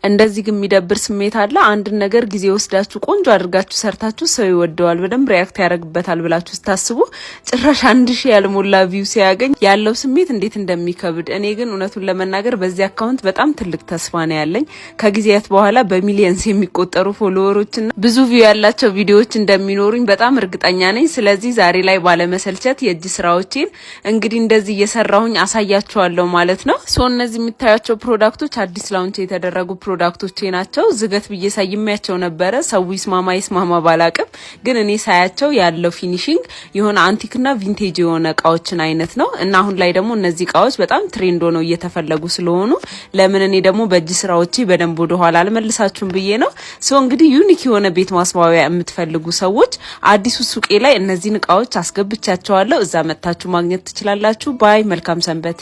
እንደዚህ ግን የሚደብር ስሜት አለ። አንድን ነገር ጊዜ ወስዳችሁ ቆንጆ አድርጋችሁ ሰርታችሁ ሰው ይወደዋል፣ በደንብ react ያደርግበታል ብላችሁ ስታስቡ ጭራሽ 1000 ያልሞላ view ሲያገኝ ያለው ስሜት እንዴት እንደሚከብድ። እኔ ግን እውነቱን ለመናገር በዚህ account በጣም ትልቅ ተስፋ ነው ያለኝ። ከጊዜያት በኋላ በ millions የሚቆጠሩ follower ኦችና ብዙ view ያላቸው ቪዲዮዎች እንደሚኖሩኝ በጣም እርግጠኛ ነኝ። ስለዚህ ዛሬ ላይ ባለመሰልቸት የእጅ ስራዎቼን እንግዲህ እንደዚህ እየሰራሁኝ አሳያችኋለሁ ማለት ነው። So እነዚህ የምታያቸው product ኦች አዲስ launch የተደረጉ product ኦቼ ናቸው። ዝገት ብዬ ሰይሜያቸው ነበረ። ሰው ይስማማ ይስማማ ባላቅም ግን እኔ ሳያቸው ያለው finishing የሆነ antique ና vintage የሆነ እቃዎችን አይነት ነው እና አሁን ላይ ደግሞ እነዚህ እቃዎች በጣም trend ሆነው እየተፈለጉ ስለሆኑ ለምን እኔ ደግሞ በእጅ ስራዎቼ በደንብ ወደኋላ አልመልሳችሁም ብዬ ነው። So እንግዲህ unique የሆነ ቤት ማስዋቢያ የምትፈልጉ ሰዎች አዲሱ ሱቄ ላይ እነዚህን እቃዎች አስገብቻቸዋለሁ። እዛ መጥታችሁ ማግኘት ትችላላችሁ። Bye። መልካም ሰንበት።